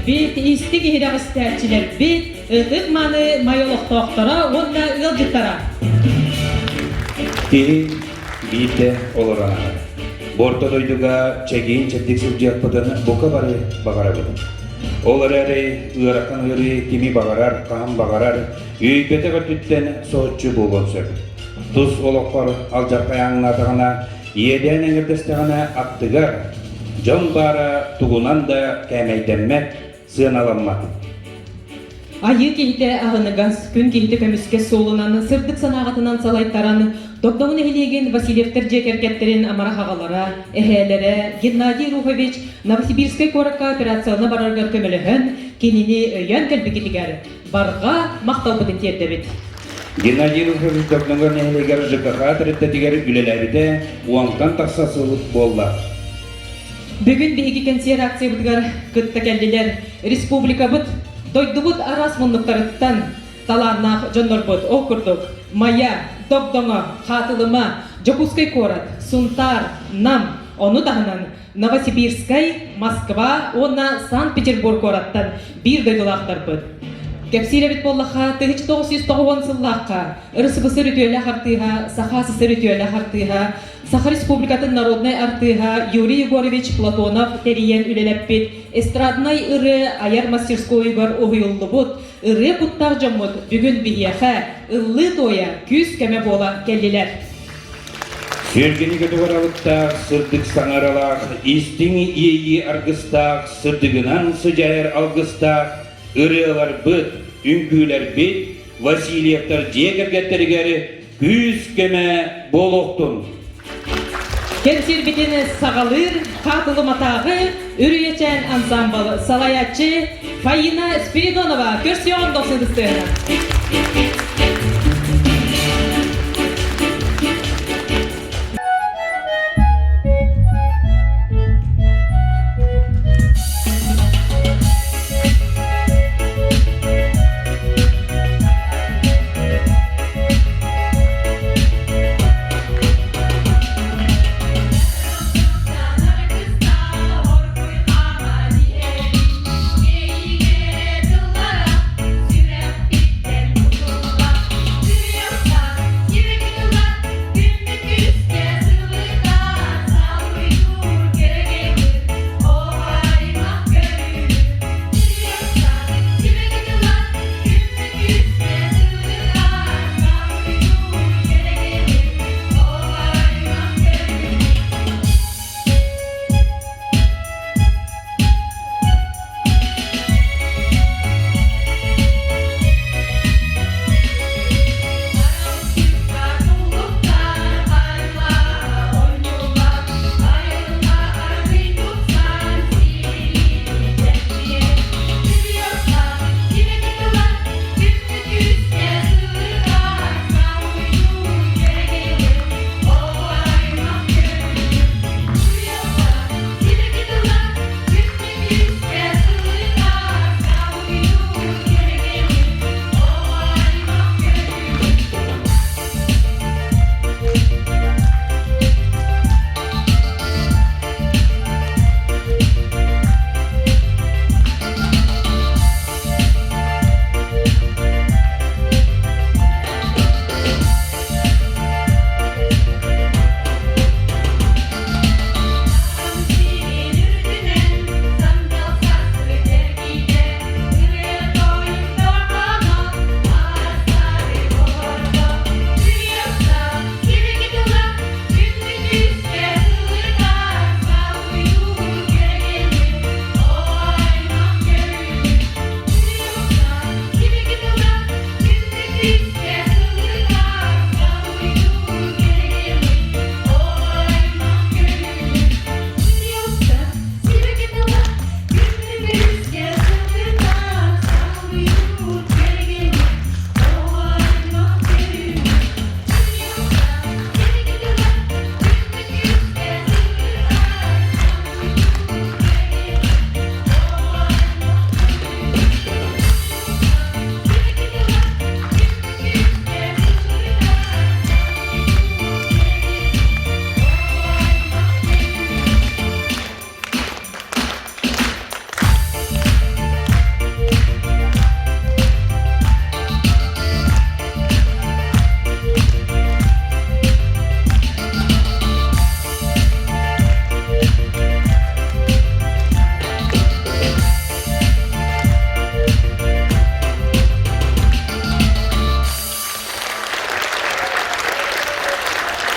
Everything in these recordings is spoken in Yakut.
көрөөччүлэрбит, истиҥ иһирэх истээччилэрбит, ытык маны май олохтоохторо уонна ыалдьыттара. Киһи биирдэ олорон аһар. Бу орто дойдуга чэгиин-чэбдик сылдьыахпытын бука бары баҕарабыт. Ол эрээри ыарахан ыарыы кими баҕарар, хаһан баҕарар үөйбэтэх өттүттэн соһуччу буолуон сөп. Тус олоххор алдьархай ааҥнаатаҕына, иэдээн эҥэрдэстэҕинэ аттыгар дьон баара тугунан да кээмэйдэммэт, сыаналаммат. Айыы киһитэ аһыныгас, күн киһитэ көмүскэс суолунан, сырдык санааҕытынан салайтаран, Догдоҥо нэһилиэгин Васильевтар дьиэ кэргэттэрин амарах аҕалара, эһээлэрэ Геннадий Руфович Новосибирскай куоракка операцияны барарыгар көмөлөһөн, кинини өйөөн кэлбикитигэр барҕа махталбытын тиэрдэбит. Геннадий Руфович Догдоҥо нэһилиэгэр ЖКХ тэрилтэтигэр үлэлээбитэ уонтан тахса сыл буолла. Бүгүн биһиги кэнсиэр акциябытыгар кытта кэллилэр республикабыт, дойдубут араас муннуктарыттан талааннаах дьоннорбут. Ол курдук Майа, Догдоҥо, Хаатылыма, Дьокуускай куорат, Сунтаар, Нам, ону таһынан Новосибирскай, Москва уонна Санкт-Петербург куораттан биир дойдулаахтарбыт. Кэпсиир эбит буоллахха, 1990 сыллаахха РСФСР үтүөлээх артыыһа, Саха СССР үтүөлээх артыыһа, Саха Республикатын народнай артыыһа Юрий Егорович Платонов тэрийэн үлэлэппит эстраднай ырыа айар мастерскойугар уһуйуллубут ырыа куттаах дьоммут бүгүн биһиэхэ ыллыы-туойа күүс-көмө буола кэллилэр. Сүөргэни көтөҕөр алыптаах, сырдык саҥаралаах, истиҥ иэйии аргыстаах, сырдыгынан сыдьаайар алгыстаах ырыаларбыт, үҥкүүлэрбит Васильевтар дьиэ кэргэттэригэр күүс-көмө буолуохтун! Кэнсиэрбитин саҕалыыр Хаатылыматааҕы Үрүйэчээн ансаамбыл салайааччы Фаина Спиридонова көрсүөҕүн дохсун Сүрэхпиттэн тутуллар.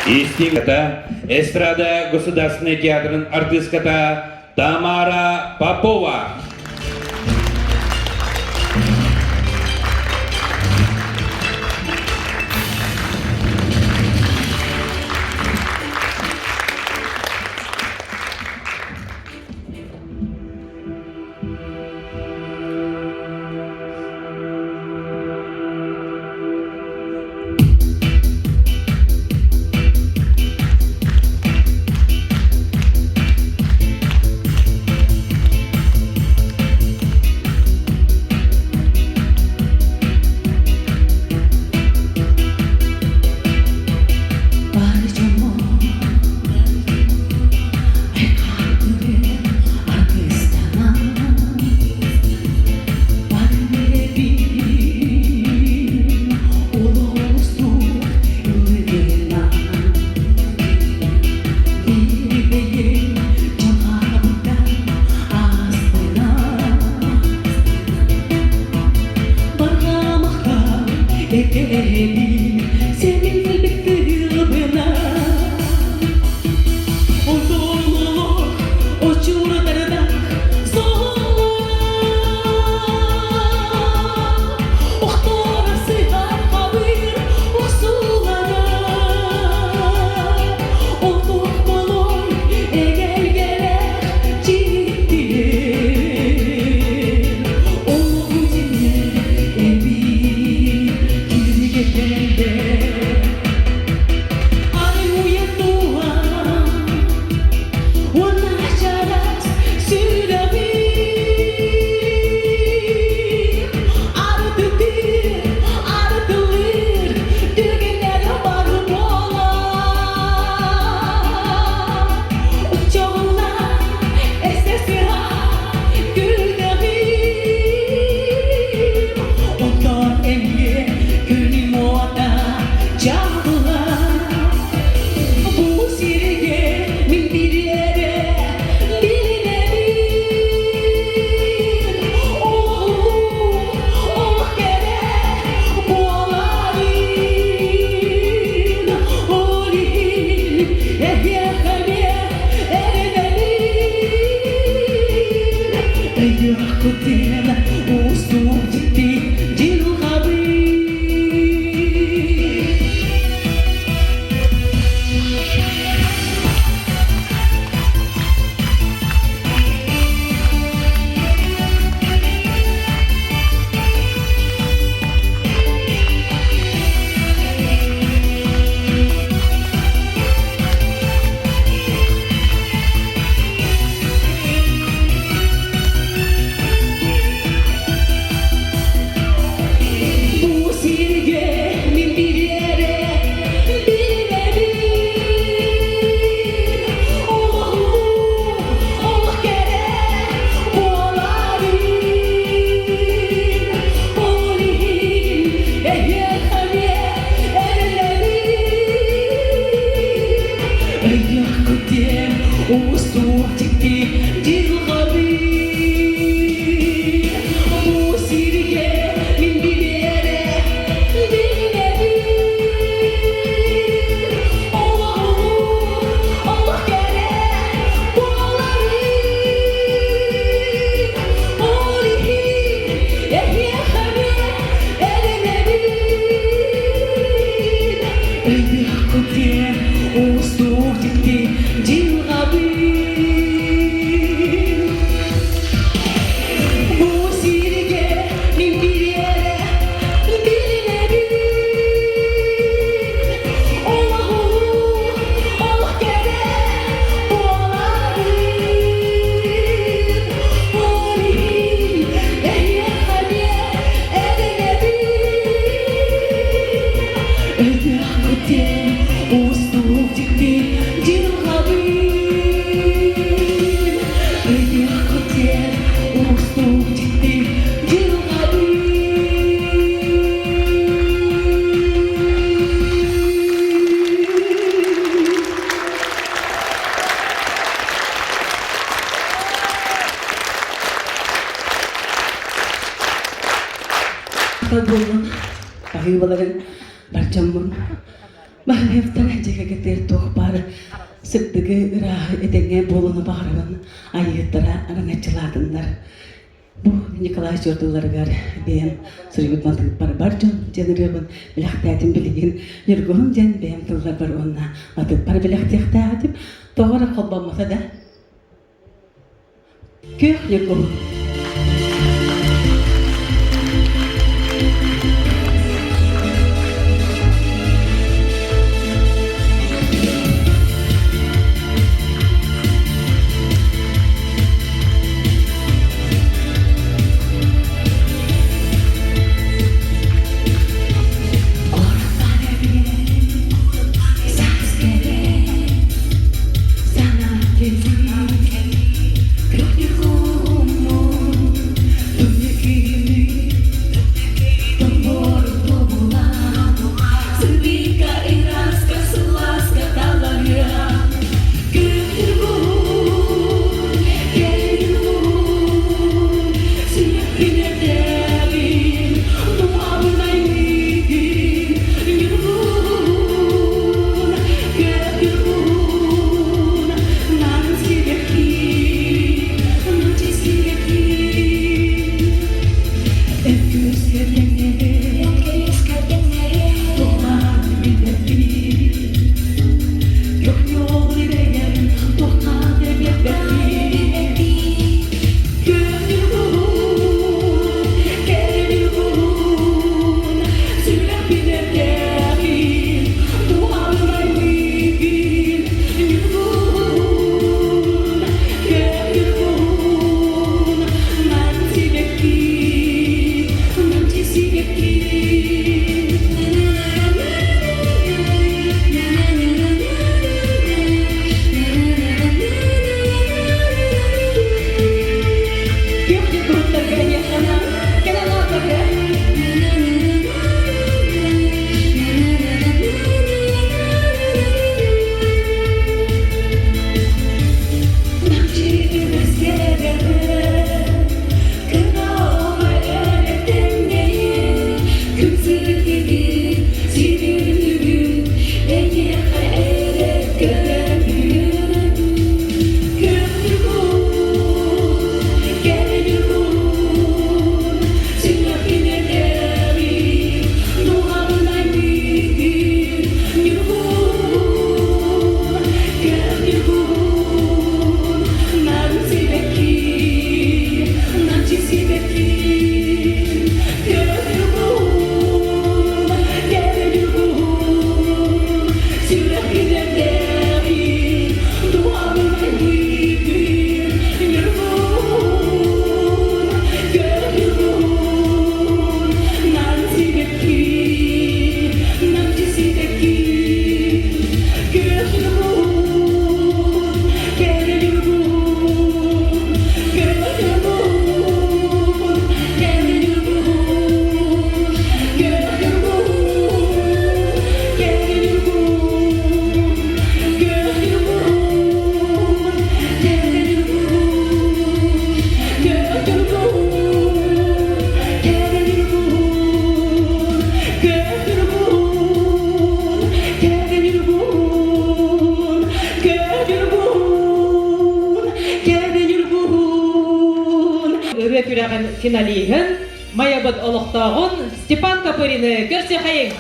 Истиҥ эстрада государственный театрын артыыската Тамара Попова. Буоллун, баһыыбаларын бар дьоммун. Баһылыктара дьиэкэгэтигэр туох баар сырдыгы, ырааһы этэҥҥэ буолууну баҕарабын, айыыһыттара араҥаччылаатыннар. Бу Николай Чуордулларыгар бэйэм суруйбут матыыппар бар дьон диэн ырыабын бэлэхтээтим билигин Ньургуһун диэн бэйэм тылларбар уонна матыыппар бэлэхтиэхтээх этим. Тоҕо эрэ холбоммото да. Күөх Ньургуһун. Ырыа күрэҕин финалиһын, Майабыт олохтооҕун Степан Копырины көрсүөххэйиҥ!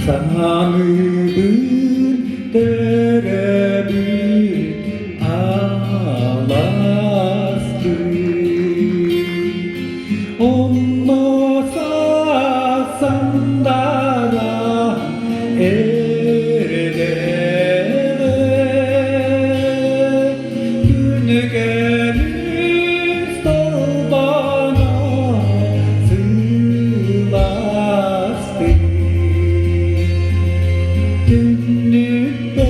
Саныыбын төрөбүт алаастыы Онно сандара эрдэҕэ Күнү толбоно сыластыы Түннүкпэр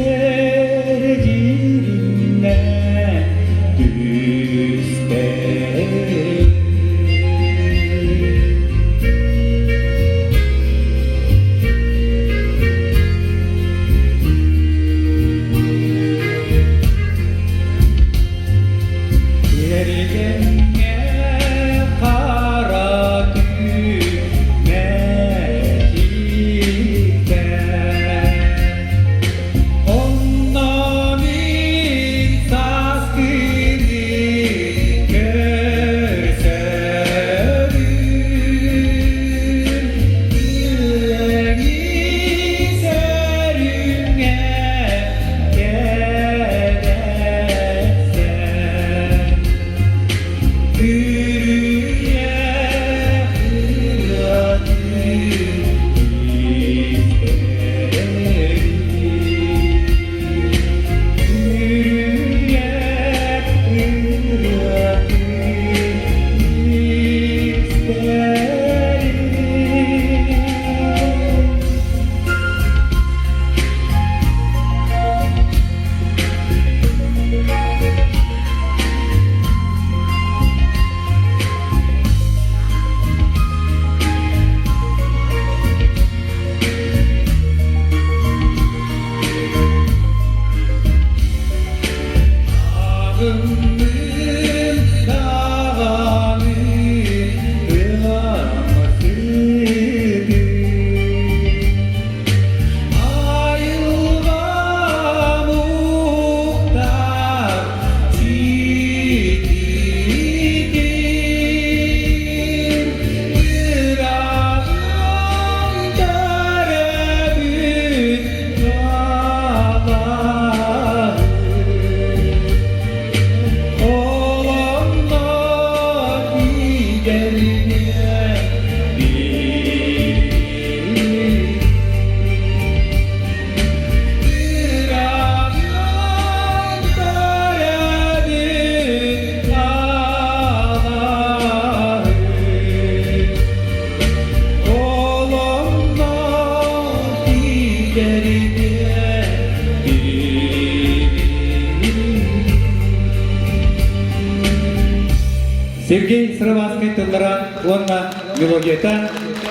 Сергей Сырыбааскай тыллара уонна мелодията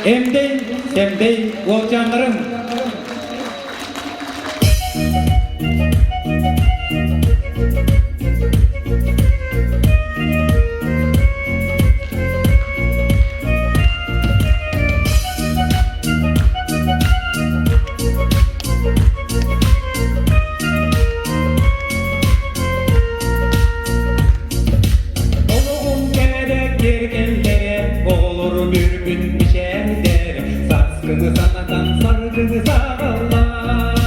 Эмдэй, сэмдэй уолчааннарым! Олоҕум кэрэ киэргэллэрэ, оҕолорум үрбүт мичээрдэрэ, сааскыны санатан саргыны саҕаллар.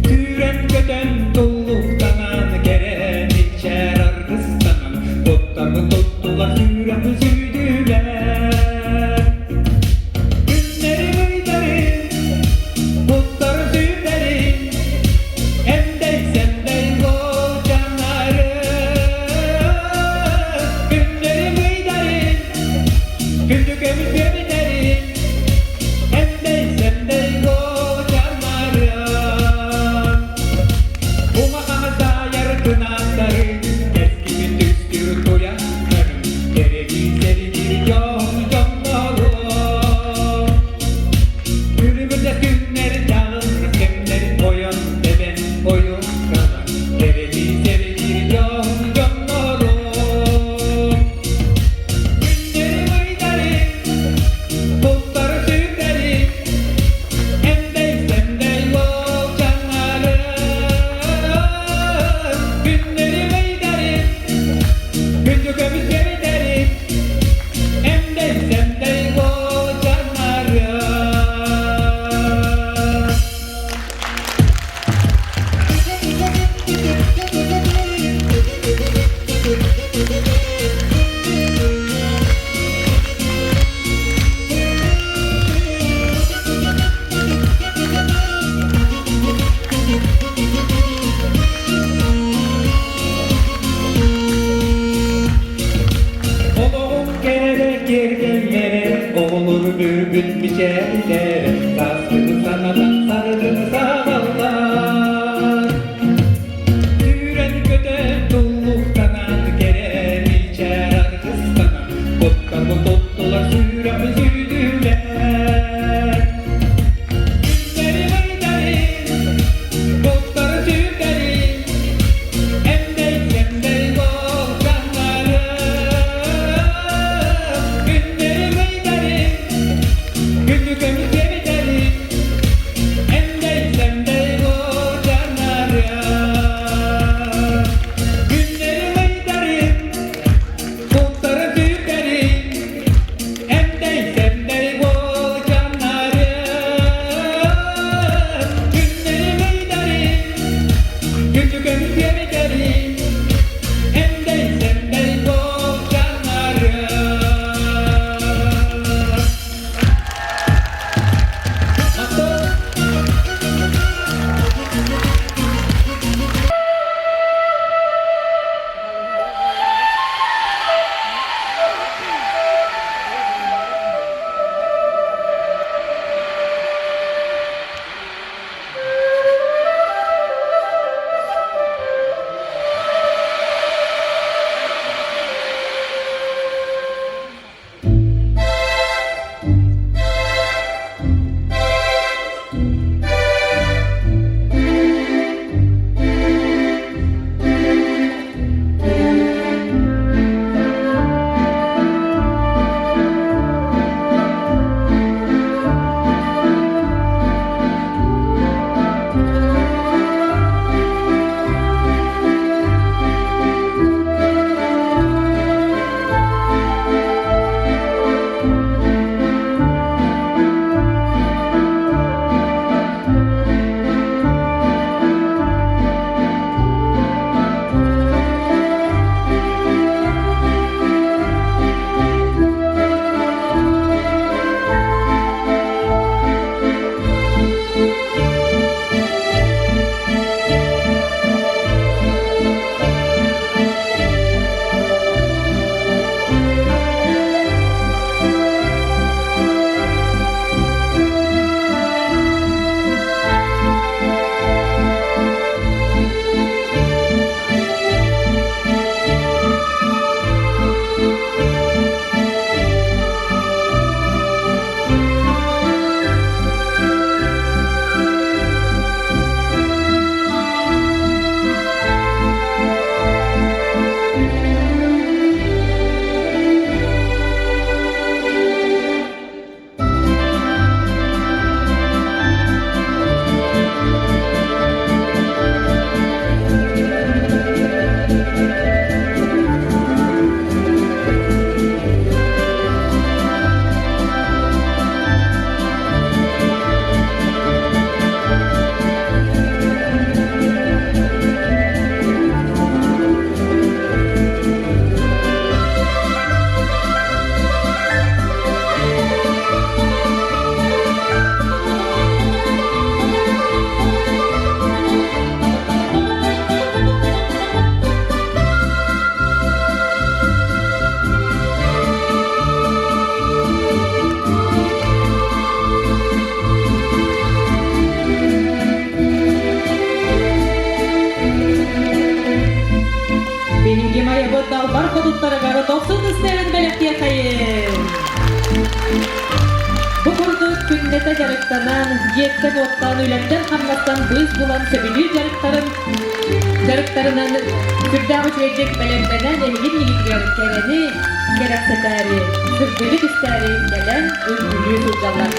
Күүрэн-көтөн туллуктанан, кэрэ мичээр аргыстанан, туттаны туттулар сүүрэхи сүүдүлэр. Күннэрим ыйдарым, туттары сүүрдэрим, Эмдэй-сэмдэй уолчаннары, күннэрим ыйдарым, күндү көмүс көбүтэрим, эмдэй-сэмдэй уолчаннары. Умахаҥа таайар кынаттары, кэскими түстүүр туйахтарым, кэрэбии сэргиир дьон дьоннорум. Күлүмүрдэс күннэр чаҕылрас кэмнэр ойон тэбэн ойуккалар, кэрэбии сэргиир дьон дьоннорум. Күннэрим ыйдарым, бултары сүүрдэрим, Эмдэй-сэмдэй уолчаннарым, күннэрим ыйдарым, күндү көмүс кэбитэрим, эмдэй-сэмдэй уолчаннарым. Олоҕум кэрэ киэргэллэрэ, оҕолору бүрбүт мичээрдэрэ, сааскыны санатан саргыны саҕаллар. Сүүрэн-көтөн туллуктанан, кэрэ мичээр аргыстанан, куттаны туттулар сүүрэҕи сүүдүлэр. Күннэрим ыйдарым, бултары сүүрдэрим, эмдэй-сэмдэй уолчаннарым. Күннэрим ыйдарым, күндү көмүс. Күннэтэ дьарыктанан, дьиэттэн-уоттан, үлэттэн-хамнастан быыс булан сөбүлүүр дьарыктарын дьарыктарынан сүрдээх үчүгэйдик бэлэмнэнэн эһигин мигитигэр кэрэни кэрэхсэтээри, сырдыгы түстээри кэлэн үҥкүүлүү сылдьаллар.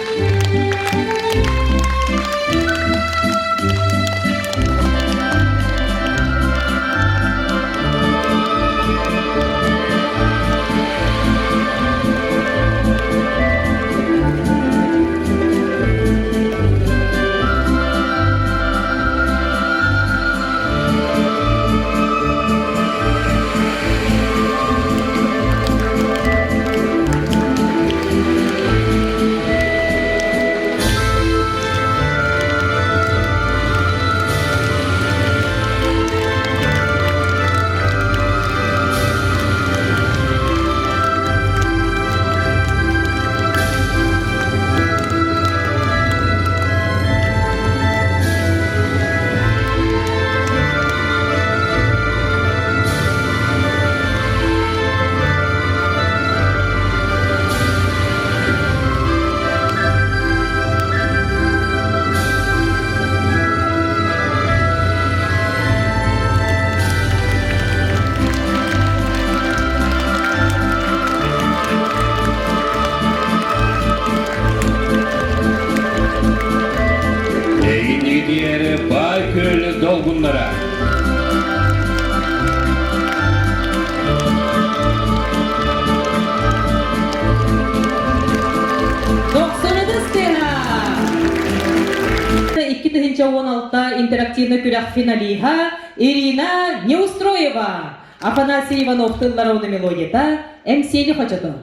Эйигин баай күөл долгуннара. Дохсунудус тыаһа! 2016 интерактивный күрэх финалиһа Ирина Неустроева, Афанасий Иванов тыллара уонна мелодията, Эҥсиэли хочото.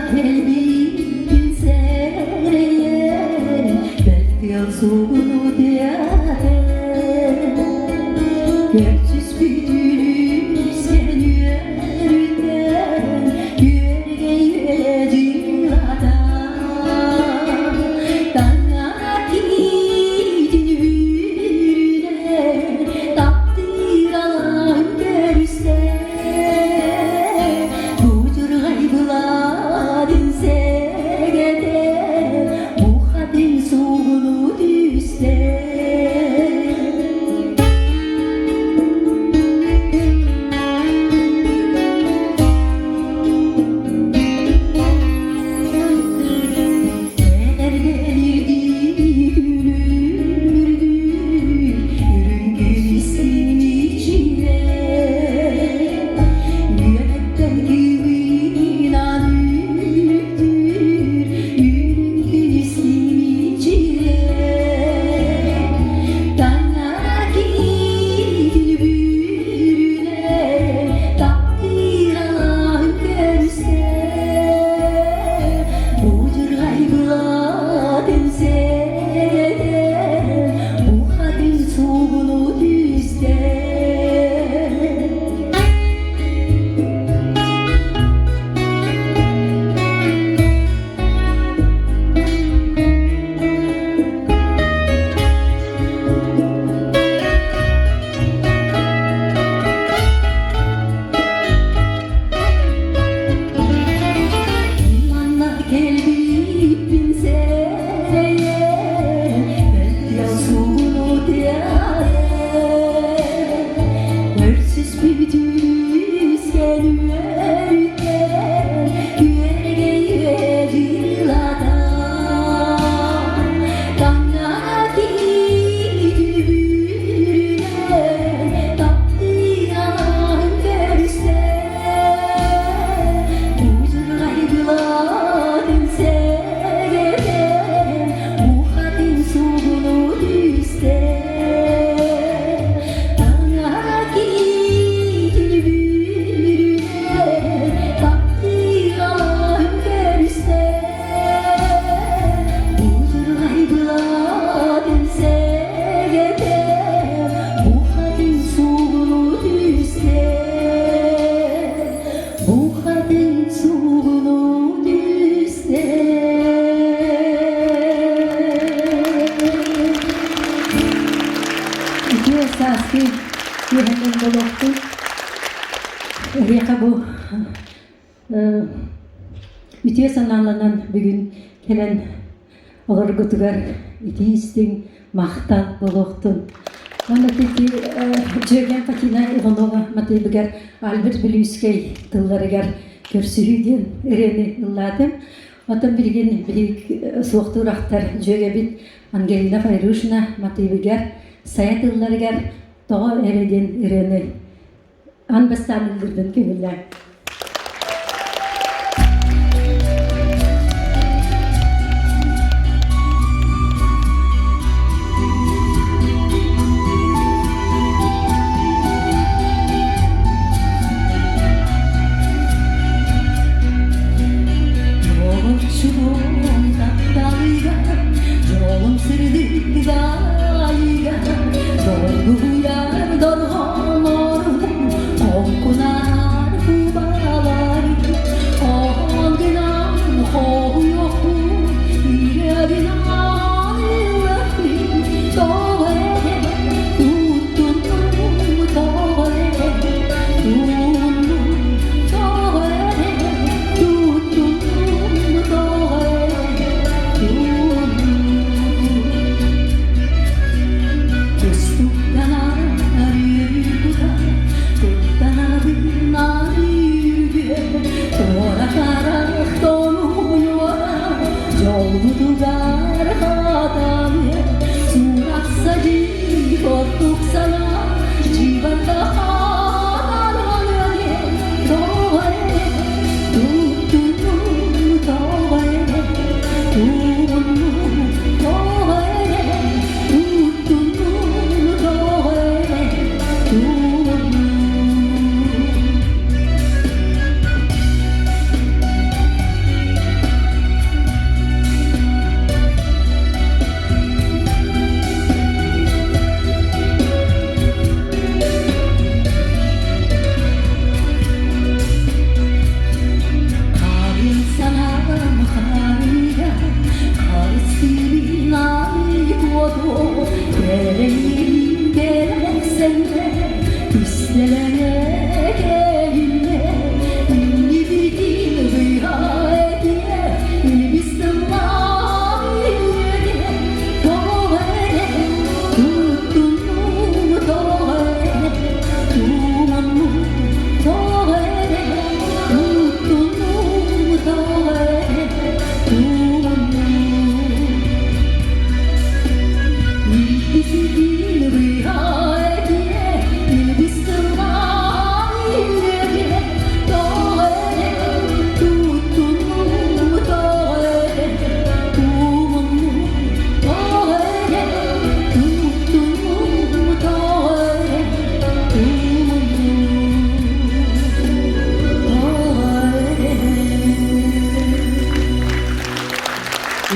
Кэлбиппин сэрэйэн, бэл тыал сугуну тиэтэн, Көрсүспүт үлүскэн үөрүүттэн, күөрэгэй дьылата. Таҥара киитин үүрүнэн, таптыыр алааһын көрүстэ. Будьурҕай былаатын сэгэтэ, бухатын суугуну түстэ. Эдэрдэлирдии күлүмүрдүү, үрүҥ истиҥ иччилэр. Үөһэттэн кыымынан үрүктүүр, үрүҥ истиҥ иччилэр. Таҥара киитин бүрүнэн, таптыыр алааһын көрүстэ. Будьурҕай былаатын сэрэтэн, бухатын суугуну түстэ. Манна кэлбиппин сэрэйэн, мэлдьи сууну тиэрэн, Өрсүспүт үскэн үөрүттэн, күөрэгэй дьылата. Таҥара киһи бүрүнэн, таптыыралаан көрүстэ. Удьурҕай былаатын сэгэтэн, мухатын суугуну түстэ. Таҥара киитин бүрүнэн, таптыыралаан көрүстэ. Удьурҕай былаатын сэгэтэн, Бухатын суугуну түстэ. Бухатын суугуну түстэ. Үтүө сааскы үөһэнэн болуохтун. Эһиэхэ бу үтүө санааланан бүгүн кэлэн олоргутугар итии истиҥ махтал буолуохтун. Уонна ити дьүөгэм Фатина Иванова матыыбыгар Альберт Бүлүүскэй тылларыгар көрсүһүү диэн ырыаны ыллаатым. Оттон билигин билиг суохтуур ахтар дьүөгэбит Ангелина Файрушина матыыбыгар сайа тылларыгар тоҕо эрэ диэн ырыаны аан бастаан ыллырбын көҥүллээн. Жолчулуум тапталыга, жолум сырдык далыга, долгуйар дорҕооннорум, хоҥкунар.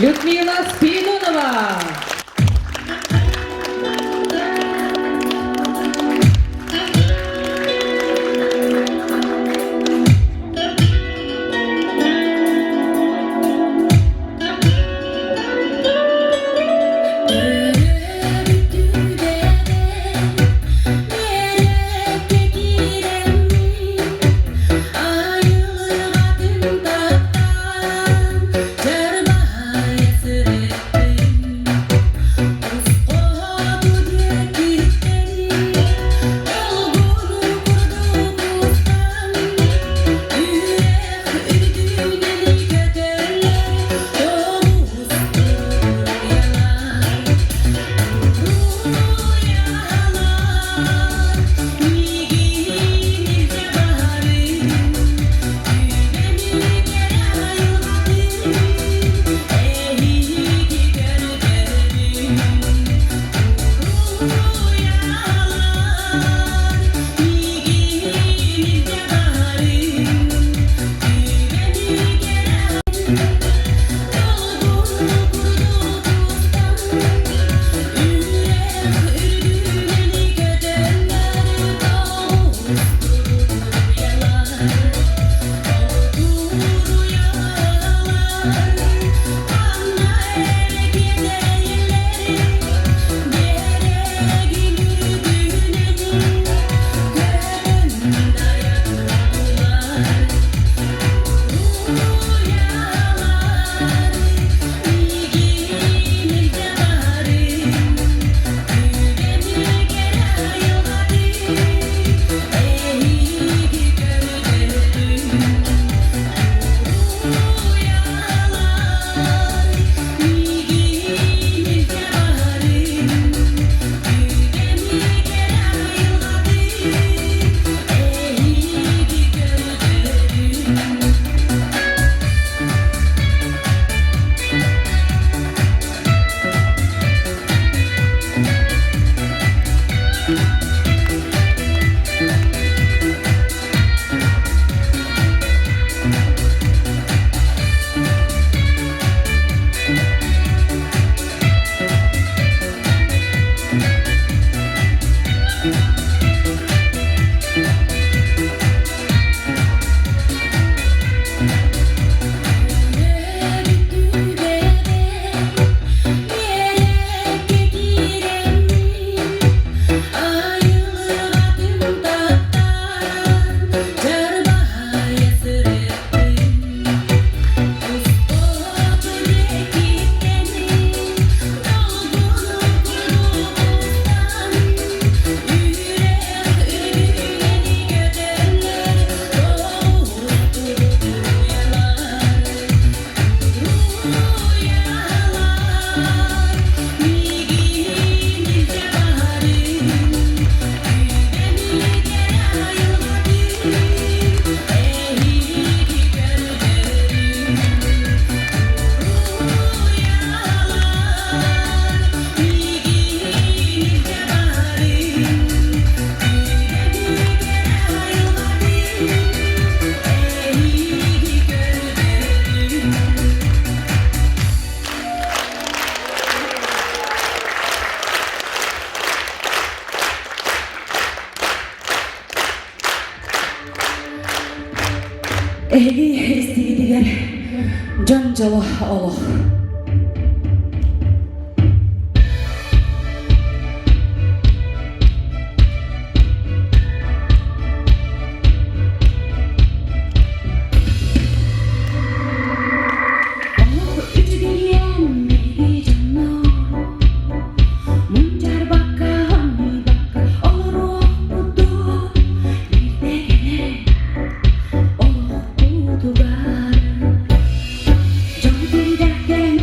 Людмила Спиридонова. Эһиги истигитигэр дьон дьоло олох. Олох үчүгэйиэн биһиги дьоннор Мунчаарбакка, хомуйбакка олоруохпут дуо? Биирдэ кэлэр олохпутугар дьон тиийдэхтэринэ.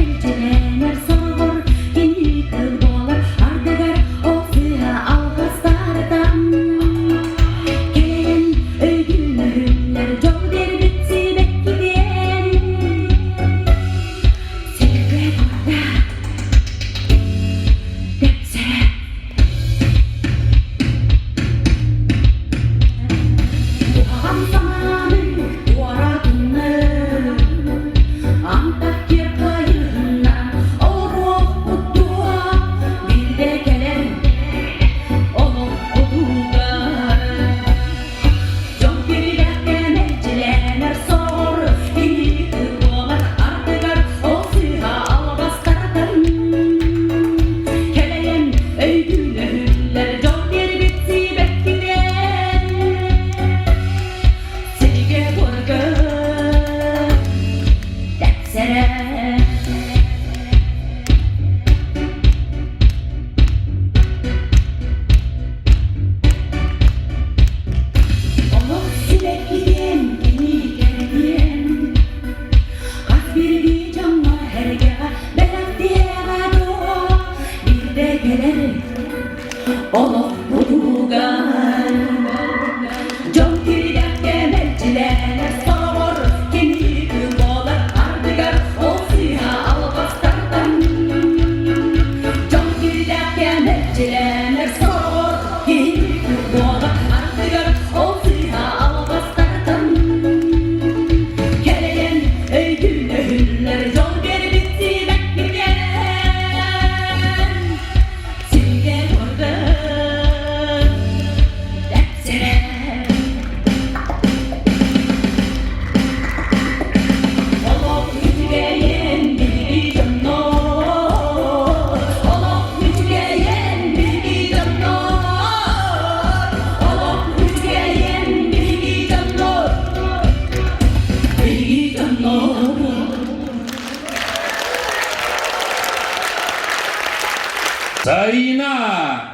Саина!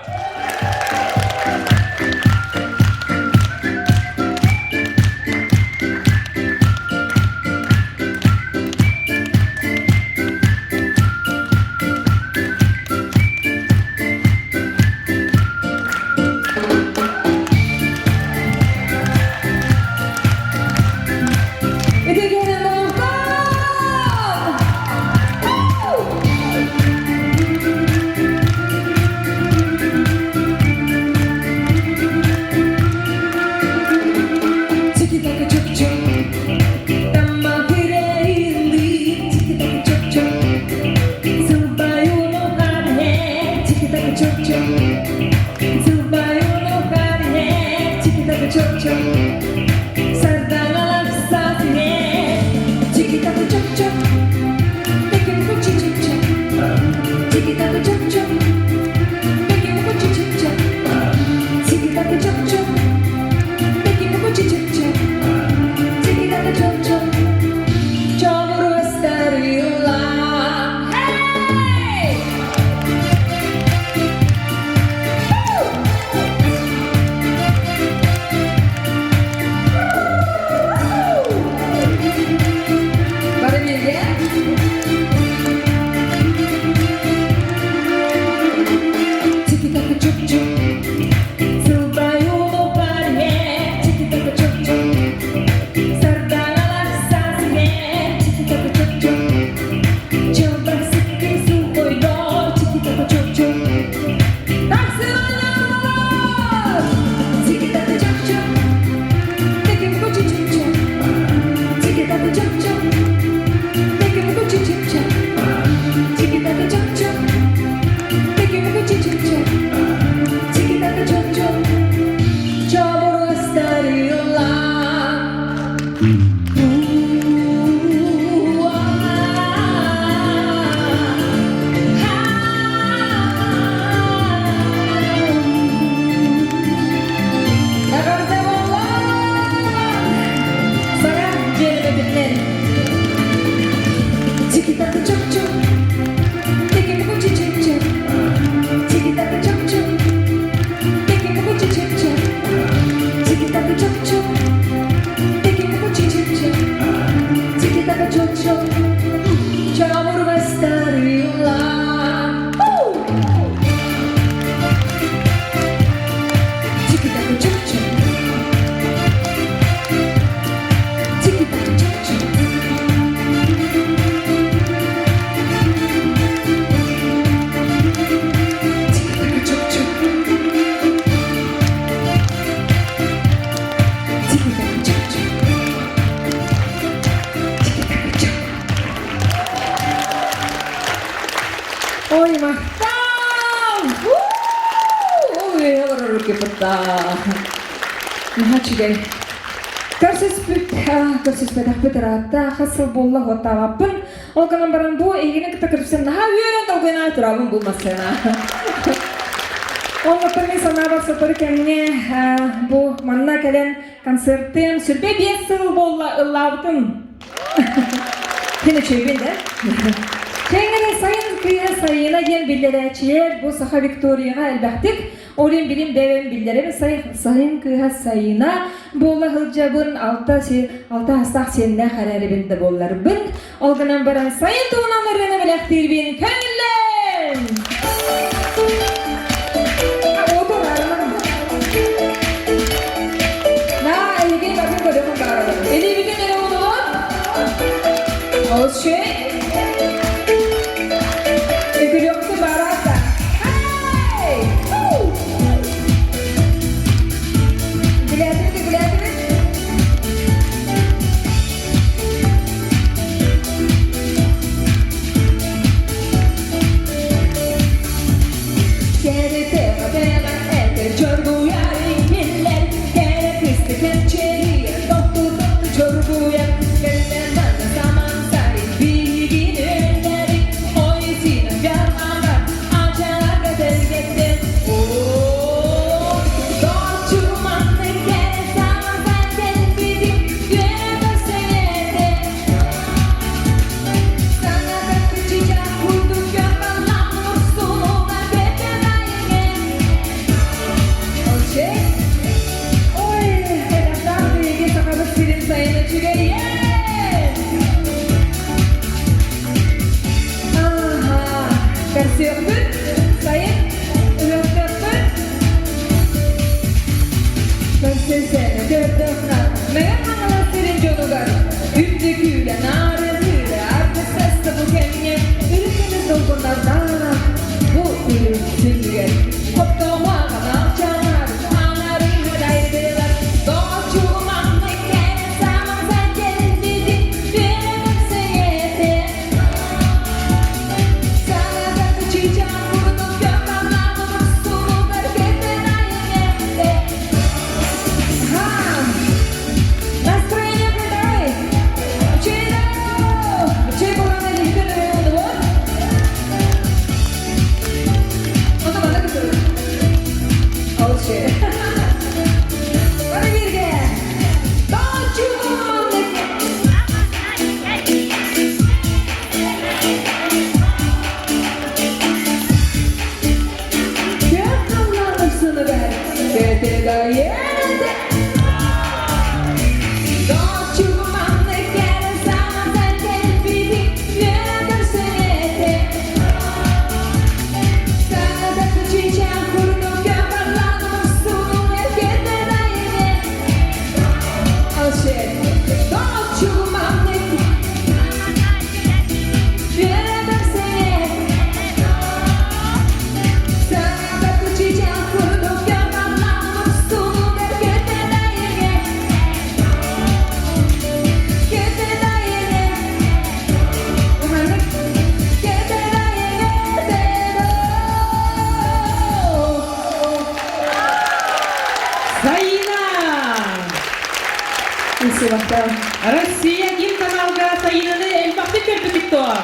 Ой, махтал! Ой, руки Наһаа үчүгэй. Көрсүспүт, көрсүспэтэх ыраатта, хас сыл буолла хуоттаабаппын. Ол гынан баран бу эйигини кытта көрсөм наһаа үөрэн долгуйан турабын бу массыына. Оннуктан мин санаабар сотору кэмҥэ бу манна кэлэн концертым 25 сыл буолла ыллаабытым. Кини үчүгүйбүн да? Кэҥэри сайын кыыһа Сайыына диэн биллэрээччилэр бу Саха Викторияҕа элбэхтик Олин билим бэйэм биллэрим сайын кыыһа Сайыына буола сылдьабын алта алта астаах сиэннээх эрээрибин да буолларбын ол гынан баран сайын туһунан ырыаны бэлэхтиирбин көҥүллээн На, эһиги батын көрүөхүн баарабын. Илиибитин эрэ уунугун. Олус үчүгэй. Үгүрүөхтү бараата. Hey! Билээтибит, билээтибит. Россия 1 каналга Сайыынаны элбэхтик көрбүкүт дуо?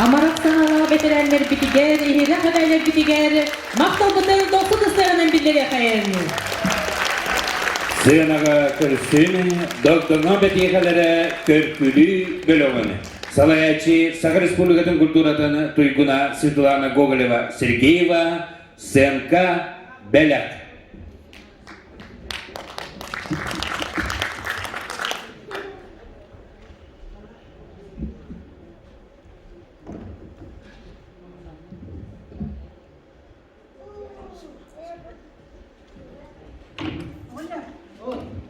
Амарах санаалаах бэтэрээннэрбитигэр, иһирэх эбээлэрбитигэр махталбытын дохсун ыстыранан биллэриэхэйин. Сыанаҕа көрсүн, догдоҥо бэтиэхэлэрэ көркүлүү бөлөҕүн салайааччы Саха Республикатын культуратын туйгуна Светлана Гоголева-Сергеева, сценка бэлэх.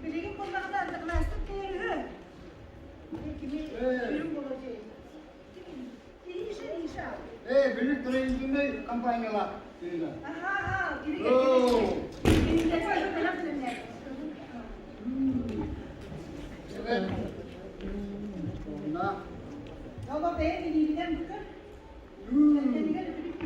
Билигин буоллаҕына ардыгылаастык кэлэр үһү. Кини үрүҥ боло Ириша, Ириша. Э, били строительный компаниялар. Аха, аха, кини кинилэр бэлэх бэлэмнээх. Оҕо бэйэ билиибинэн букар. Кэргэнигэр үтүрүк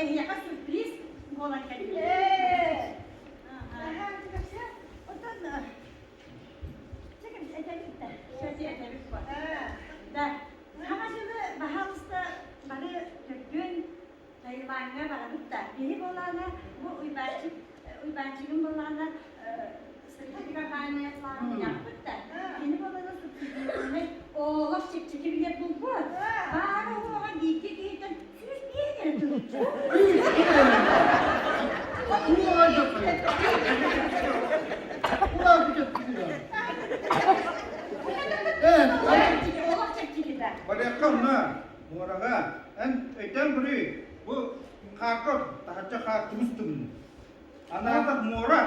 Эһиэхэ сюрприз буолан кэллэ. Да, саҥа дьылы баһаалыста бары төрдүөн Таилаҥҥа барабыт да. Киһи буолаана бу Уйбаанчык Уйбаанчыгым буоллаҕына стратегия компания саҕаланыахпыт да. Кини буоллаҕына субсидированнай олох чэпчэки билиэт булбут. Баара уоҕа бииргэ киһиттэн 105 эрэ тыһыынча. Олох чэпчэки да. Барыахха онно, муораҕа. Эн өйдөөн көрүүй, бу Харков таһырдьа хаар тумус тымныы. Анаатах муора,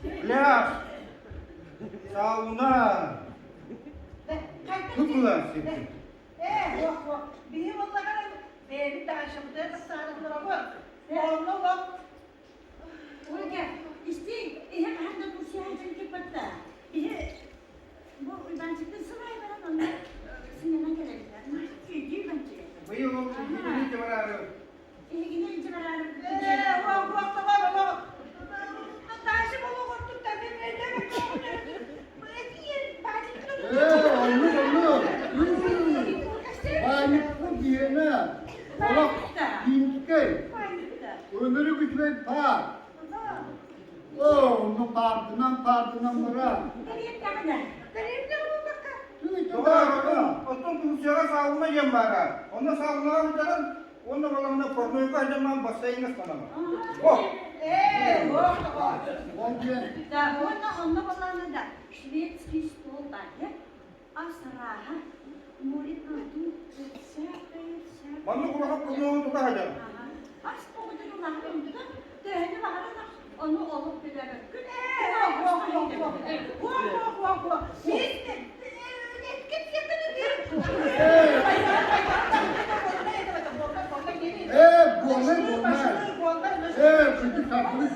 пляж, сауна, тупла сирдик. Ээ, уох, уох. Биһи буоллаҕына бэйэбит даачабытыгар тахсаары олоробут. Онно олох Ольга, истиҥ, иһэ хаһан да Турцияҕа дьон Иһи бу Уйбаанчыктын сыл аайы баран онно сынньанан кэлэбит. Өйдүү Уйбаанчык. Быйыл ол иһигини илдьэ бараары. Иһигини илдьэ бараары. Ээ, уох, уох, тоҕор, олох. Даача болуох ортуттан мен Ээ, оннук, оннук. Баанньыкпыт диэнэ олох киинскэй. Өмүрүк үчүгэй паар. Оо, онно паардынан паардынан баран. Оттон Турцияҕа сауна диэн баара. Онно саунаҕа сылдьарын уонна балаҕана парнойга сылдьан бассейҥа ыстанабын. О! Ээ, ол диэн. Да, уонна онно балаҕана да шведский стол бар, Ас арааһа, морепродукты, всякое, всякое. Маннык улахан пурнуону тута сылдьар. Ас оҕотун улахан онтута төһөнү баҕаран ону олох билэбэккин. Ээ, буоллай, буоллай. Ээ, күндү саппылы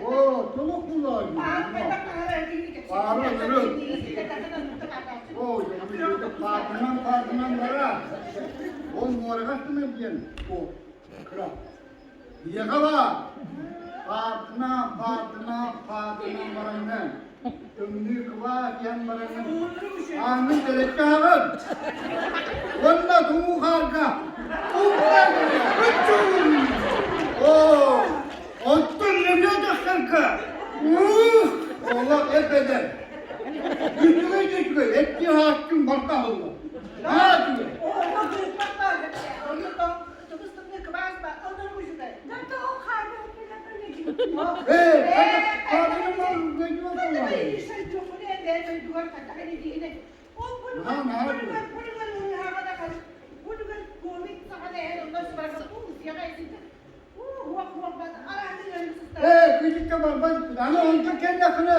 Оо, толук булаайы. Паара өлөрү. Оо, паатынан паатынан бара. Ол муораҕа астынан диэн, о, кыра. Ийэҕэ Паартына, паартына, паартынан бараҥҥын, тымныы кылаа диэн бараҥҥын, ааҥҥын дэлэччи аһаҕын. Уонна тумуу хаарга Оо, оттон нөҥүө тахсарга уух, олох эп-эдэр. Үчүгэй да үчүгэй, эттии хааччын барта аһылла. Наһаа үчүгэй. Ээ, күдүккэ барбат, аны онтон кэллэххинэ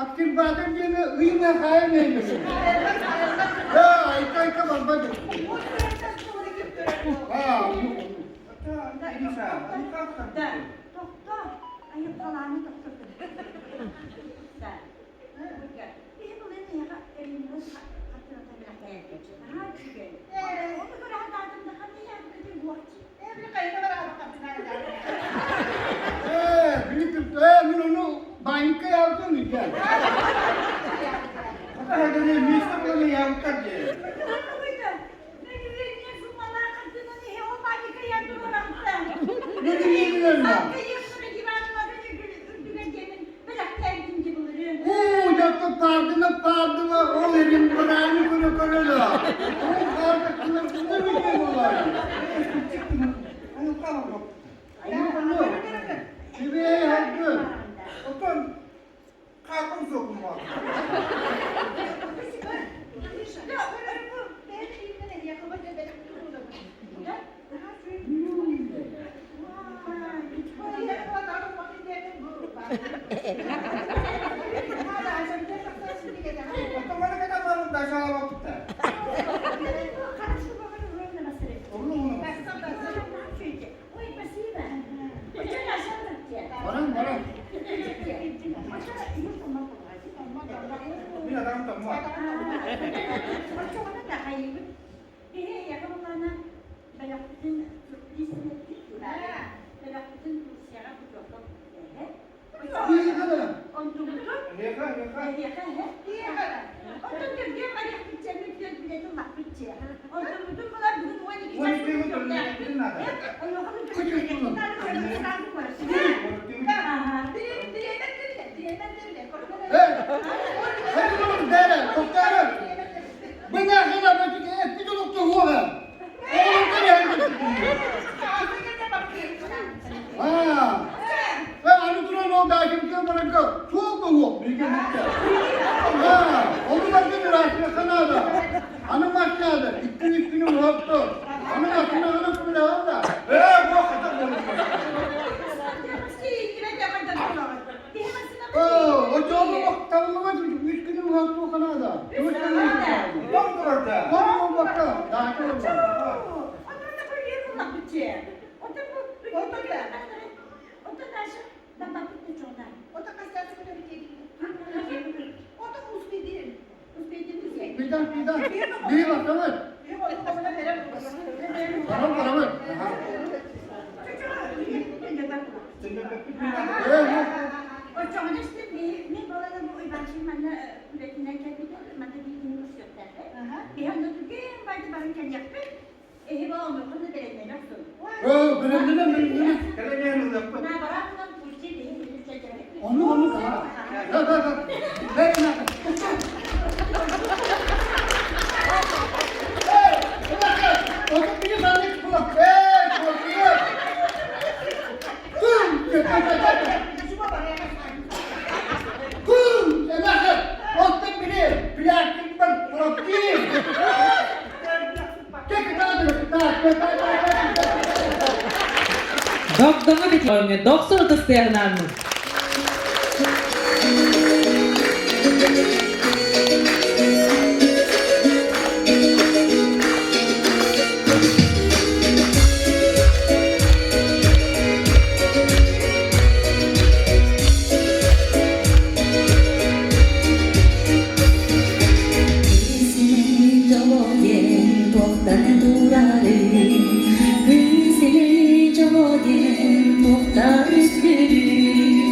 активбаатар диэни ыйыма хаайан эймэсин. Ээ, айка-айка барбат. Аа, Тохто, айылҕалааны тохтотун. Ээ, билик ээ, мин ону баанньыкка яалтым илдьэн. Уу, дьокко паардына паардыла, ол эрин бырааны көрө көрө да. Ол паарда кыларсына бүтэ буолар. Сибиэй хайгын. Оттон Хаакым суохум баар. Баран баран. Мин адам тамма. Эһиэхэ, эһиэхэ. Ээ, бу хата Догдоҥо бит дохсун ытыстыаһынаанмын. Күн сирин дьоло диэн туохтан үскүүрүй?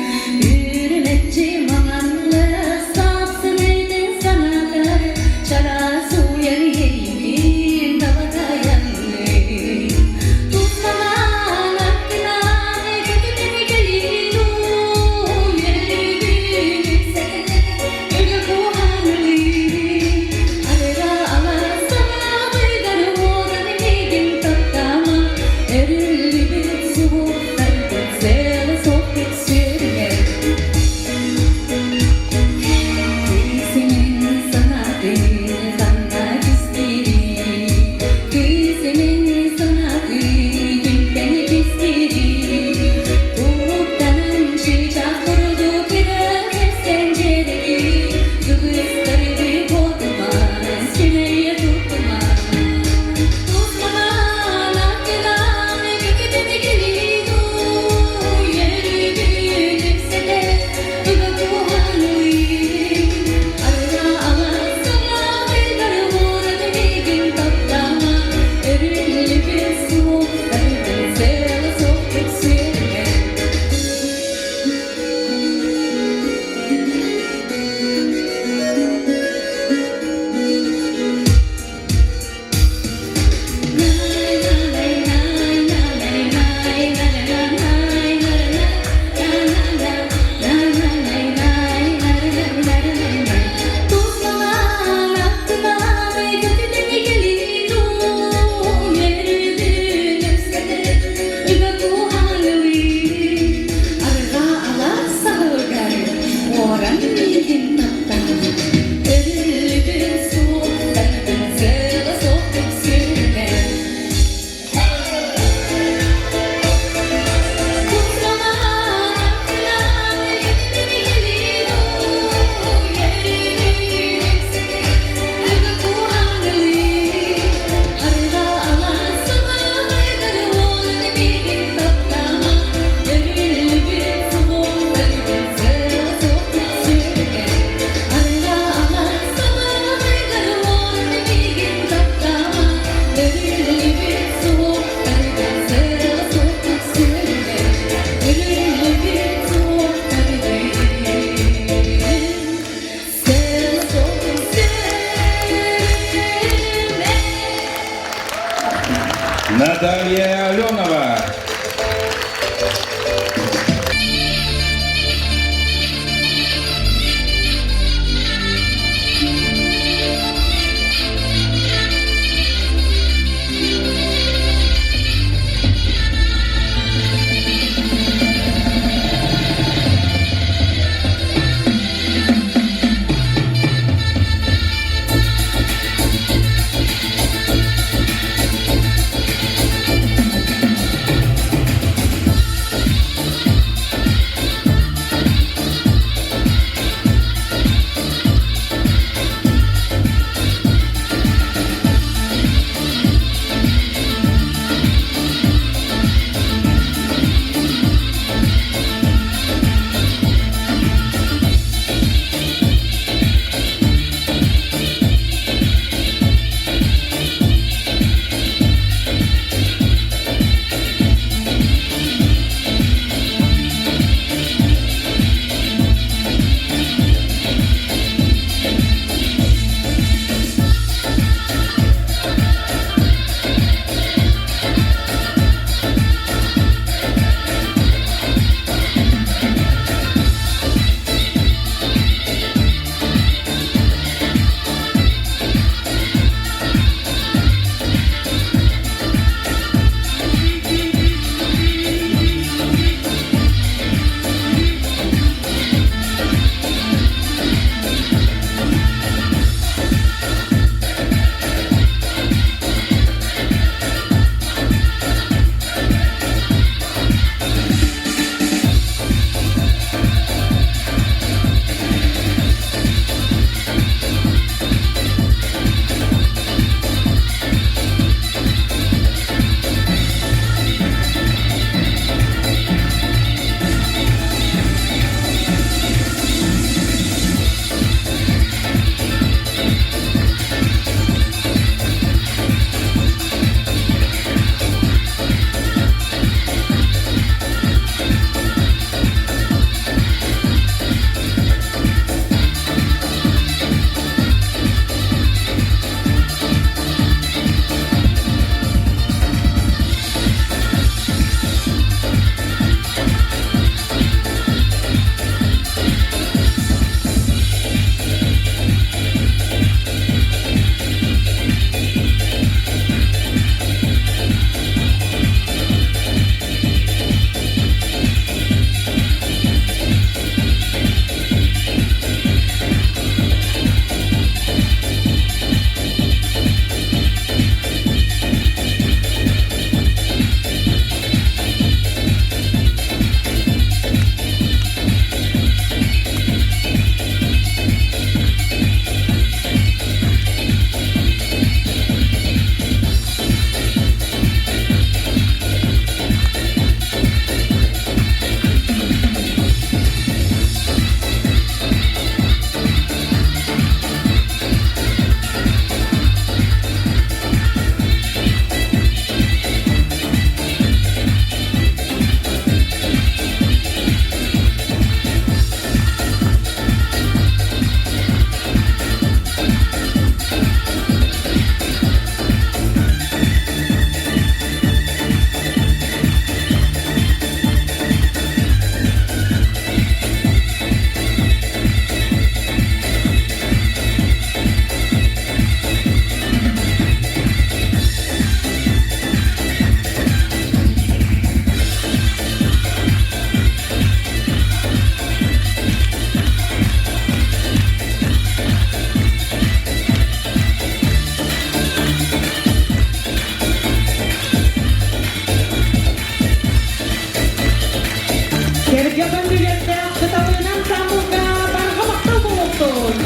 Кэргэн билеттээх кыталыынан самылга барҕа махтал буолуохтун!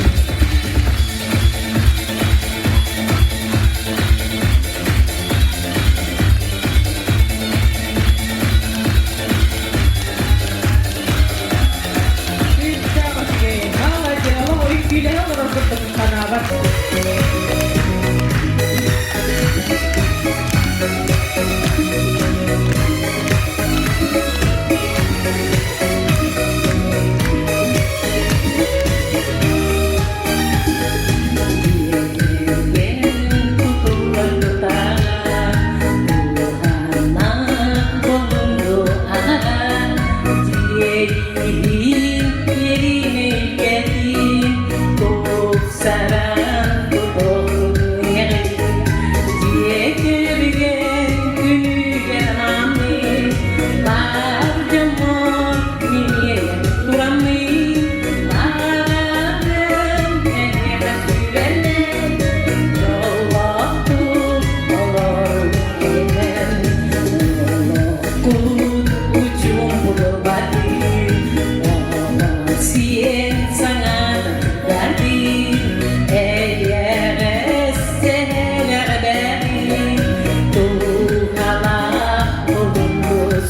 Күүстээх үчүгэй, молодец, үҥкүүлэһэ олорор курдук санаабат.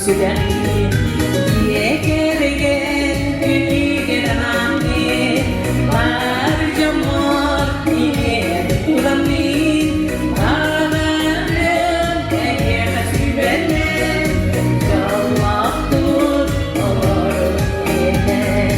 сүрэхпин Дьиэ кэргэн күнүгэр анааммын Бар дьоммор иһэр тураммын Баҕарым эйиэхэ сүбэнэн Дьоллоохтук олорун диэн.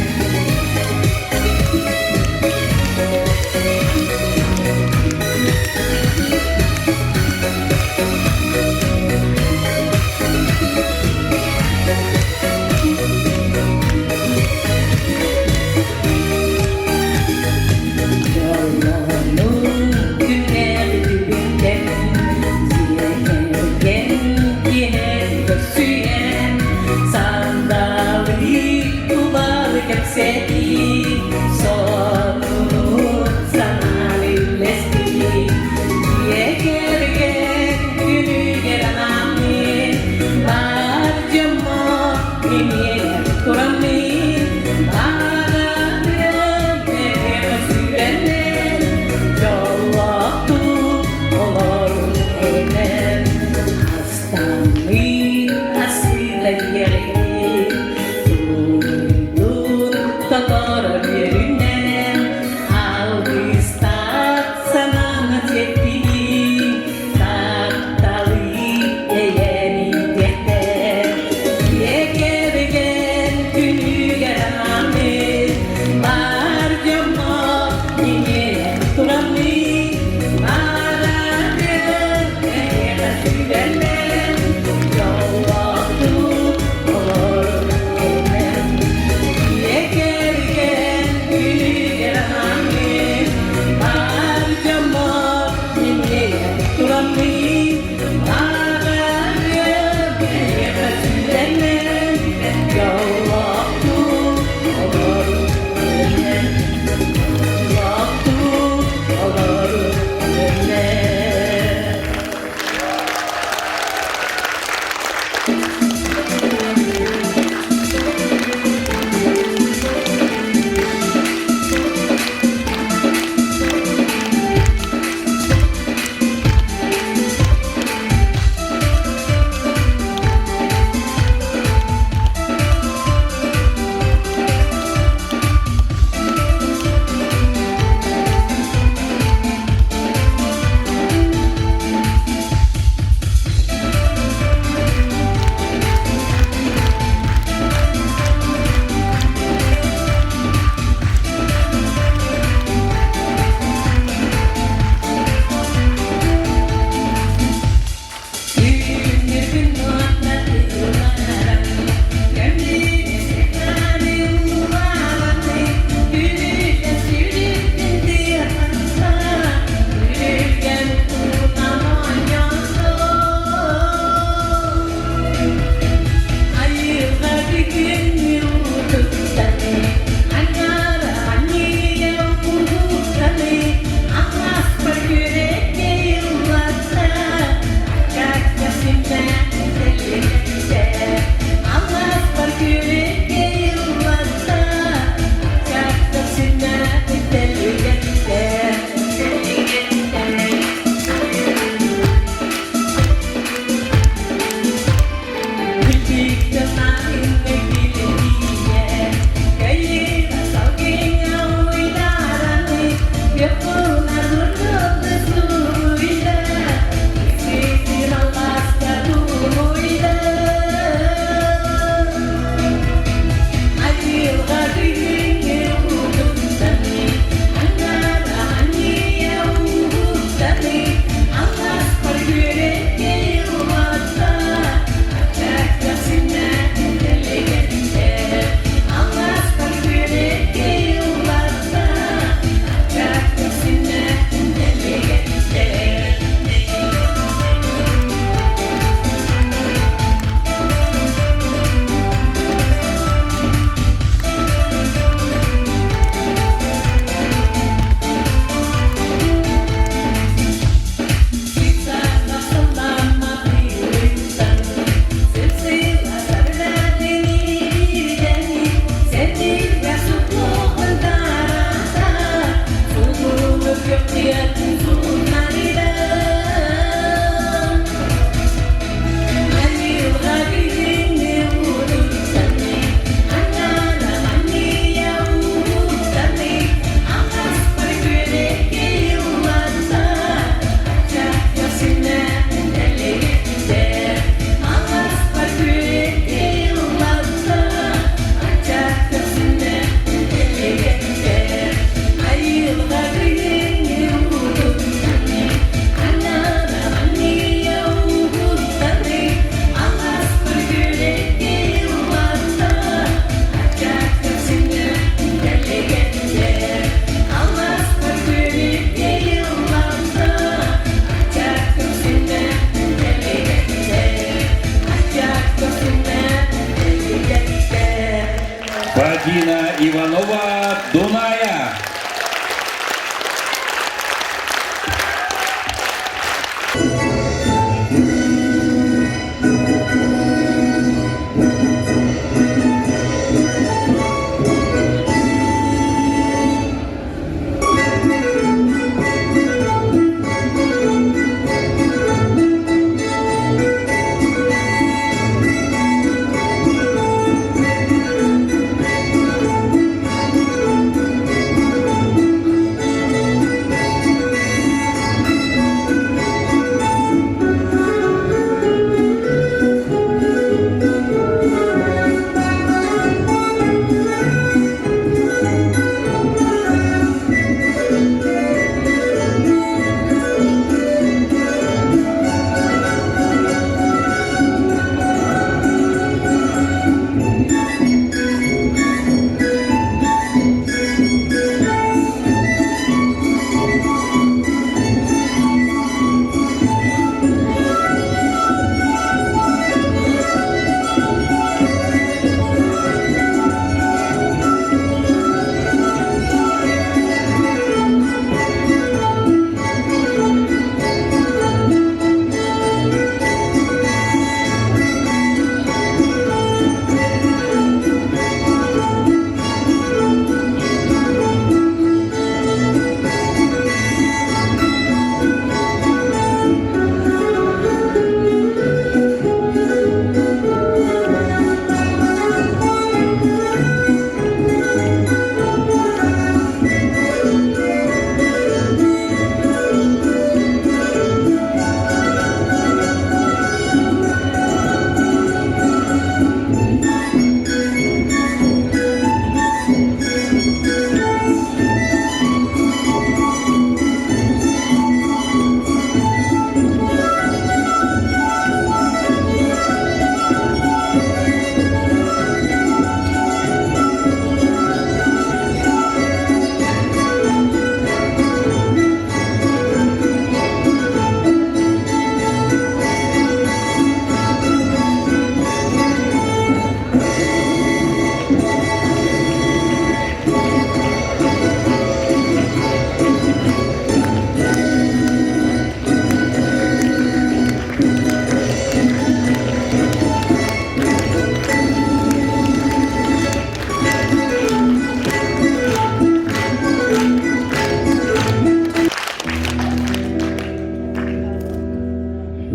Адина Иванова Дуная.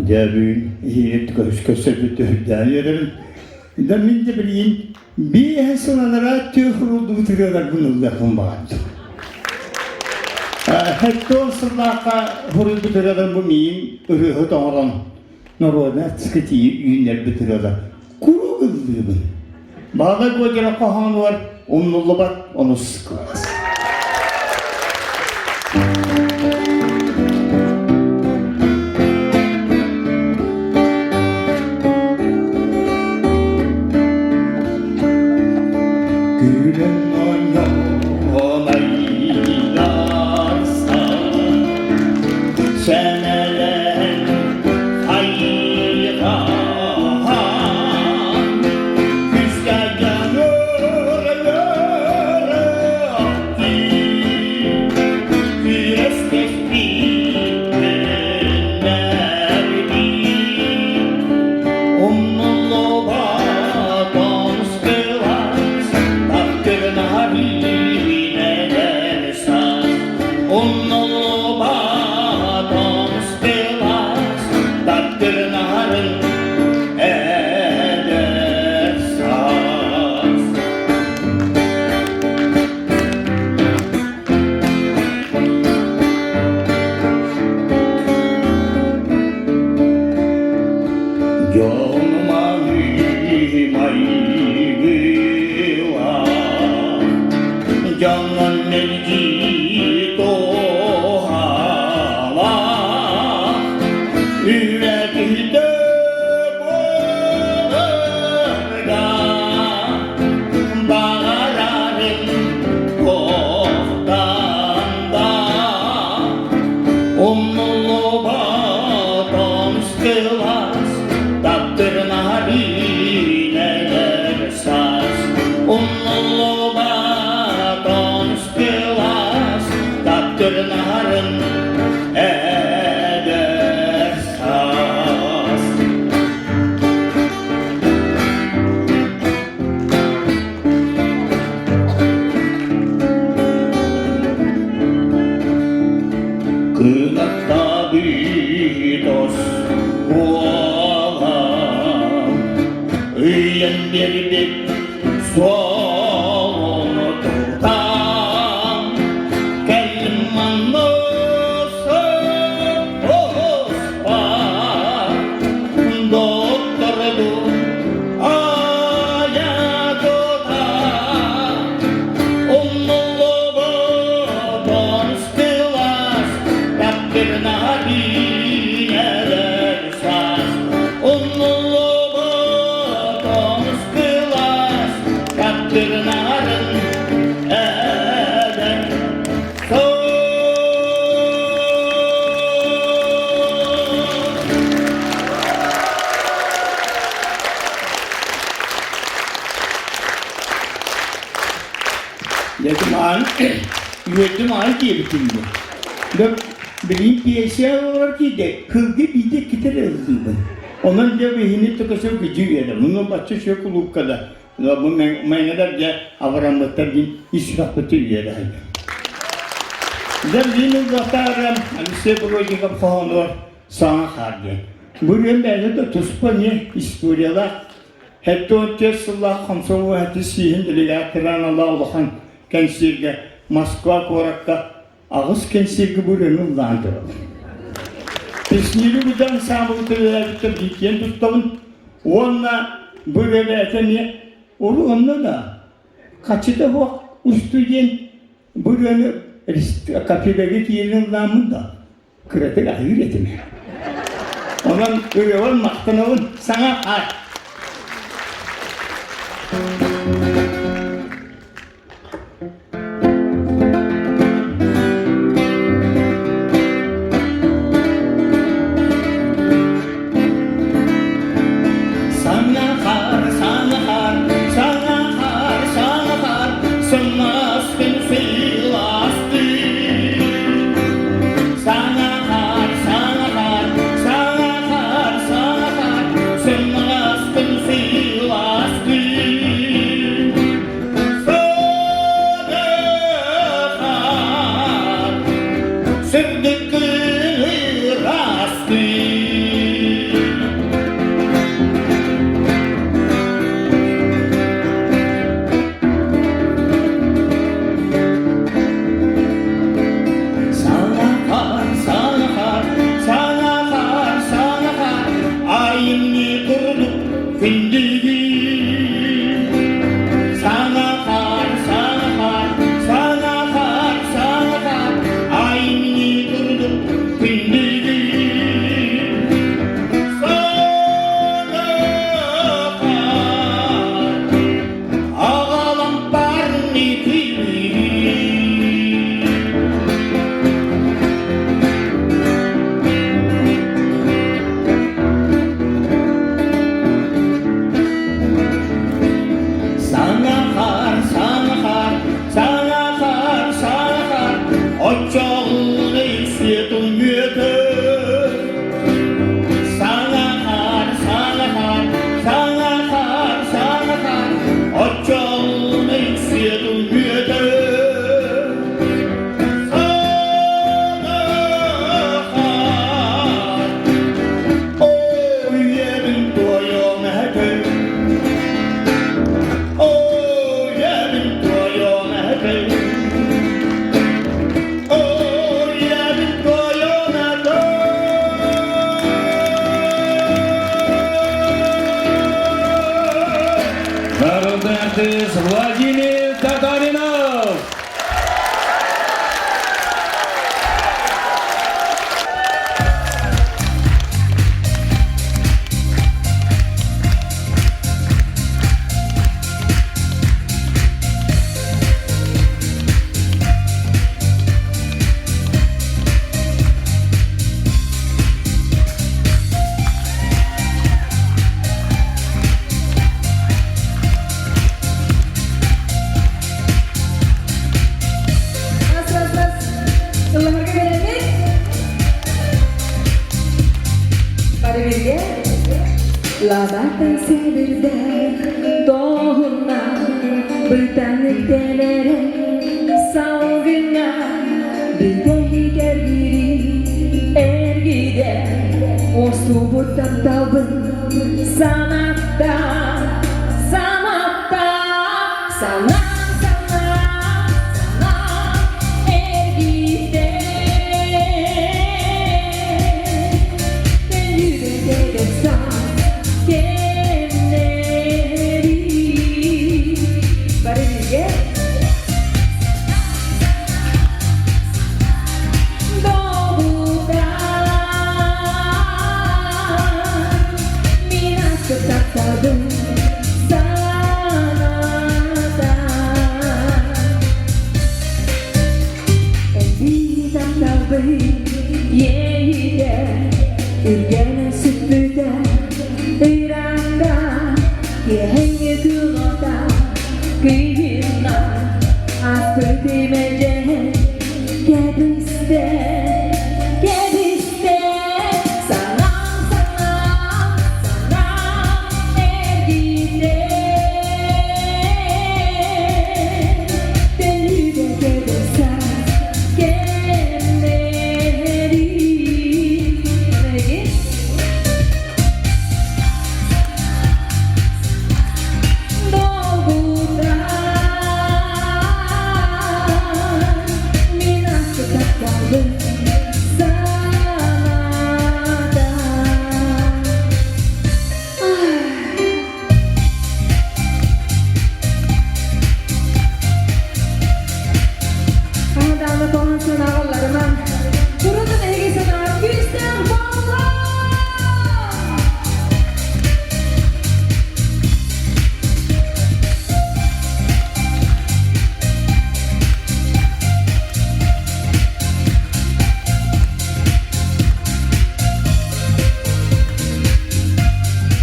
Дьэ бүгүн иһиирит көс-көссөрбүт үрдээн үөрэбин. Да мин де билигин биэһэ сыланара түөх урулдубут ырыаларбын ыллыахпын баҕардым. Хэттон сыллаахха хуруйбут ырыаларым бу миин ырыаһыт оҥорон народная тиийи үүннэрбит ырыалар куруук ыллыыбын. Баҕа Гуодера хоһоонугар умнуллубат онус кылаас. Күлэн оонньоон айдарсан, сэмэлээн айдаан, Эдэр саас Дьонум аһыы майгылаах, дьоҥҥун мэлдьи туһалаах, Үлэ киһитэ буоларга баҕарарым туохтан да умнуллубатом сылаас таптырнаһар үүнэр саас умнуллубатом. Эрин биэрбит суолуну тутан кэллим манна соппуспар Доктордун айа тута Умнуллубутун сылаас таптырна үүнэр саас Умнуллубутун сылаас таптырнарын эдэр саас. Дьэ маан үөрдүм аҕай диэбитим дии. Дьэ билигин пенсия олорор киирдэ кылгы биирдэ иккитэ эрэ ыллыыбын. Онон дьэ биһини төкөсө күдьү үөрэ. Муну бачча үчүгэй кулуупка да бу мэҥэлэр дьэ абыраммыттар диэн ис сүрэхпитин үөрэ сылдьар. Дьэ билигин ыллахтаарам Алексей Бродников хоһоонугар саҥа хаар диэн. Бу ырыам бэйэтэ да туспа эмиэ историялаах 74 сыллаах хомсомуол сииһин делегаттара анала улахан кэнсиэргэ Москва куоракка аҕыс кэнсиэргэ бу ырыаны ыллаан турабын. Песнили буда ансаамбылы төлөөбүттэр киэн туттабын уонна бу ырыа бэйэтэ эмиэ уру онно да хаччыта суох устуу диэн бу ырыаны кафега киирэн ыллааммын да кыратык аһыыр этим. Онон ырыабар махтанабын саҥа аат. Саҥа хаар, саҥа хаар, саҥа хаар, саҥа хаар, сымнаастын сылаастын. Саҥа хаар, саҥа хаар, саҥа хаар, саҥа хаар, сымнаастын сылаастын. Саҥа хаар, сырдык күн ыраастын. Саҥа саҥа саҥа саҥа айымньы курдук күндүгүн. Саҥа саҥа саҥа саҥа айымньы курдук күндүгүн. Саҥа Аҕалам парни Саҥа хаар, саҥа хаар, саҥа хаар, саҥа хаар, оччоҕуна светун мүөтэ. Саҥа хаар, саҥа хаар, саҥа хаар, саҥа хаар, оччоҕуна светун мүөтэ. Саҥа хаар, Ойебин туойуом эһэкэй, ойебин туойуом эһэкэй, ойебин туойуом эһэкэй. Народный артист Владимир Татаринов! Раз, раз, раз. Ыллаһарга бэлэммит? Бары бирге. Лабатан сэбирдэх тоһунна бытаннык тэлэрэ салгыҥҥа бүтэһигэр бири эргийдэ уостубут тапталбын санатта. Күһүҥҥү күн ота кыйынна Ааспыт имэдьэһэн кэбистэ, кэбистэ Санаам, санаам, санаам эргийдэ Төннүүгэ кэбисэн кэллэри Долгутан мин астытаттабын санаатан. Дааны тоһун санаҕалларынан турутун эһиги санаҕар күүстээх буолла!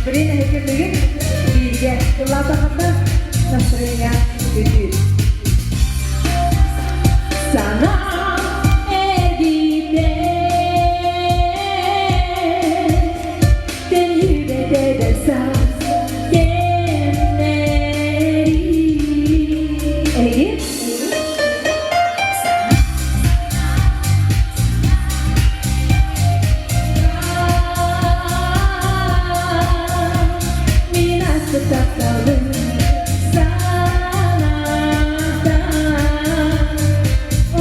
Блин, эһиги бүгүн бииргэ ыллаатаххытына настроение үрдүүр. Санаам эргийдэ, төннүбэтэ саас кэмнэри. Эһиги Мин астытаттабын санаатан.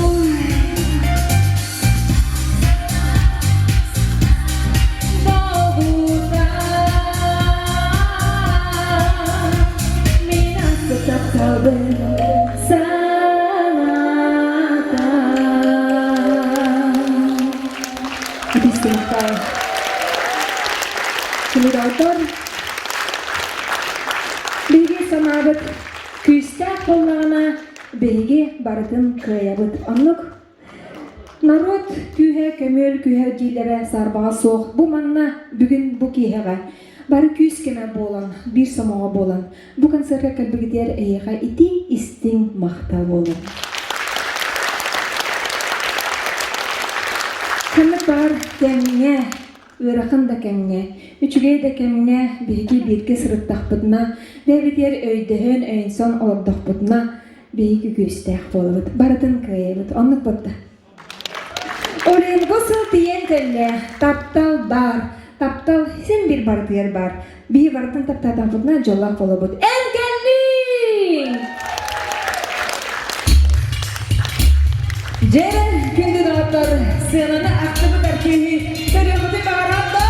Ой, долгутан мин астытаттабын санаатан. Итистиэхтэй. Тимир Биһиги санаабыт күүстээх буоллаҕына, биһиги барытын кыайабыт. Оннук Народ күүһэ, көмүөл күүһэ дииллэрэ саарбаҕа суох. Бу манна бүгүн бу киэһэҕэ бары күүс кэмэ буолан, биир сомоҕо буолан, бу концерка кэлбигитигэр эйиэхэ итии истиҥ махтал буолун. Ханнык баар кэмҥэ, ыарахан да кэмҥэ, үчүгэй да кэмҥэ биһиги бииргэ сырыттахпытына, бэйэбитигэр өйдөһөн, өйөнсөн олордохпутуна, биһиги күүстээх буолабыт, барытын кыайабыт. Оннук буолта. Олимпу сыл тиийэн кэллэ. Таптал баар. Таптал син биир барытыгар баар. Биһи барытын таптаатахпытына дьоллоох буолабыт. Эн кэллиҥ! Дьэ, күндү доҕоттор, сыананы ахтыбыт артыыһы көрүөххүтүн баҕарар да?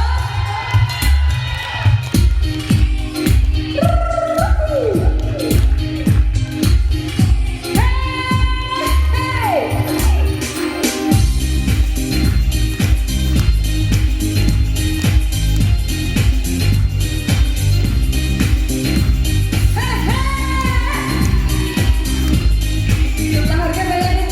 Сыллаһарга бэлэмин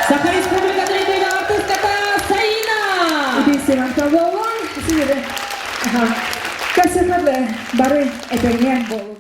Саха Республикатын артыската Саина! Бары этэҥҥэ буолун.